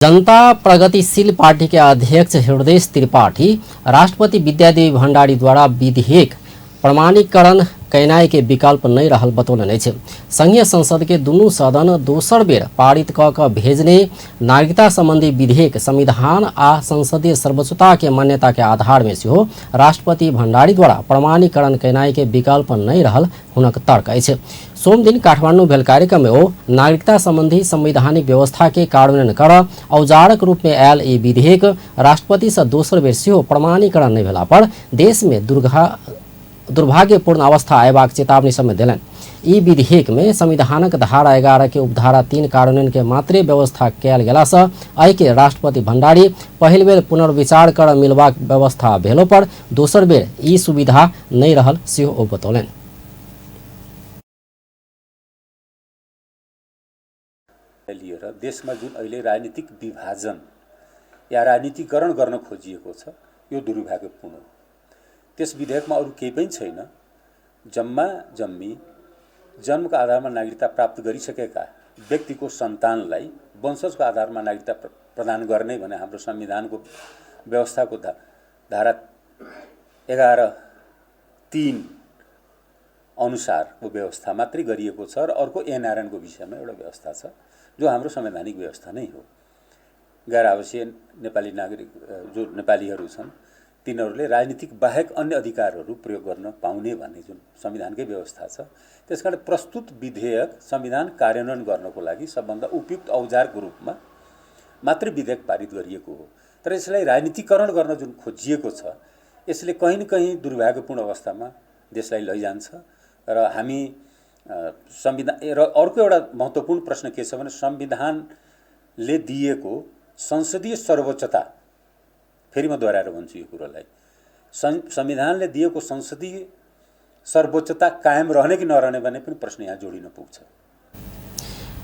जनता प्रगतिशील पार्टी के अध्यक्ष हृदय त्रिपाठी राष्ट्रपति विद्यादेवी भण्डारी द्वारा विधेयक प्रमाणीकरण कयनाइ के विकल्प नहि रहल बतौलनि अछि। संघीय संसद के दुनू सदन दोसर बेर पारित कऽ कऽ भेजने नागरिकता संबंधी विधेयक संविधान आ संसदीय सर्वोच्चता के मान्यता के आधार में सेहो राष्ट्रपति भण्डारी द्वारा प्रमाणीकरण कयनाइ के विकल्प नहि रहल हुनक तर्क अछि। सोमदिन काठमाडौँ भेल कार्यक्रम में ओ नागरिकता संबंधी संवैधानिक व्यवस्था के कार्यान्वयन कर औजारक रूप में आयल ई विधेयक राष्ट्रपति से दोसर बेर सेहो प्रमाणीकरण नहि भेला पर देश में दुर्भाग्यपूर्ण अवस्था अयबाक चेतावनी समेत देलनि। ई विधेयक में संविधानक धारा 11 के उपधारा 3 कार्यान्वयन के मात्रे व्यवस्था कयल गेला से एहि के राष्ट्रपति भण्डारी पहिल बेर पुनर्विचार कर मिलबाक व्यवस्था भेलो पर दोसर बेर ई सुविधा नहि रहल सेहो ओ बतौलनि। लिएर देशमा जुन अहिले राजनीतिक विभाजन या राजनीतिकरण गर्न खोजिएको छ, यो दुर्भाग्यपूर्ण हो। त्यस विधेयकमा अरू केही पनि छैन। जम्मा जम्मी जन्मको आधारमा नागरिकता प्राप्त गरिसकेका व्यक्तिको सन्तानलाई वंशजको आधारमा नागरिकता प्रदान गर्ने भने हाम्रो संविधानको व्यवस्थाको धारा 11(3) अनुसारको व्यवस्था मात्रै गरिएको छ र अर्को एनआरएनको विषयमा एउटा व्यवस्था छ जो हाम्रो संवैधानिक व्यवस्था नै हो। गैर आवासीय नेपाली नागरिक जो नेपालीहरू छन् तिनीहरूले राजनीतिक बाहेक अन्य अधिकारहरू प्रयोग गर्न पाउने भन्ने जुन संविधानकै व्यवस्था छ, त्यसकारण प्रस्तुत विधेयक संविधान कार्यान्वयन गर्नको लागि सबभन्दा उपयुक्त औजारको रूपमा मात्रै विधेयक पारित गरिएको हो। तर यसलाई राजनीतिकरण गर्न जुन खोजिएको छ, यसले कहीँ न कहीँ दुर्भाग्यपूर्ण अवस्थामा देशलाई लैजान्छ। र हामी संविधान र अर्को एउटा महत्त्वपूर्ण प्रश्न के छ भने संविधानले दिएको संसदीय सर्वोच्चता, फेरि म दोहोऱ्याएर भन्छु यो कुरोलाई, संविधानले दिएको संसदीय सर्वोच्चता कायम रहने कि नरहने भन्ने पनि प्रश्न यहाँ जोडिन पुग्छ।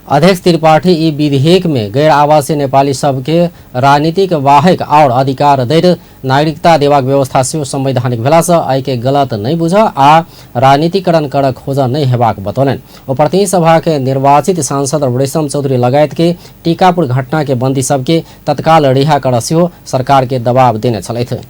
अध्यक्ष त्रिपाठी ई विधेयक में गैर आवासीय नेपाली सबके राजनीतिक बाहेक और अधिकार दैत नागरिकता देबाक व्यवस्था सेहो संवैधानिक भेला से एहि के गलत नहि बुझ आ राजनीतिकरण कर खोज नहि हेबाक बतौलनि। ओ प्रतिनिधि सभा के निर्वाचित सांसद रेशम चौधरी लगायत के टीकापुर घटना के बंदी सबके तत्काल रिहा कर सेहो सरकार के दबाव देने छलथि।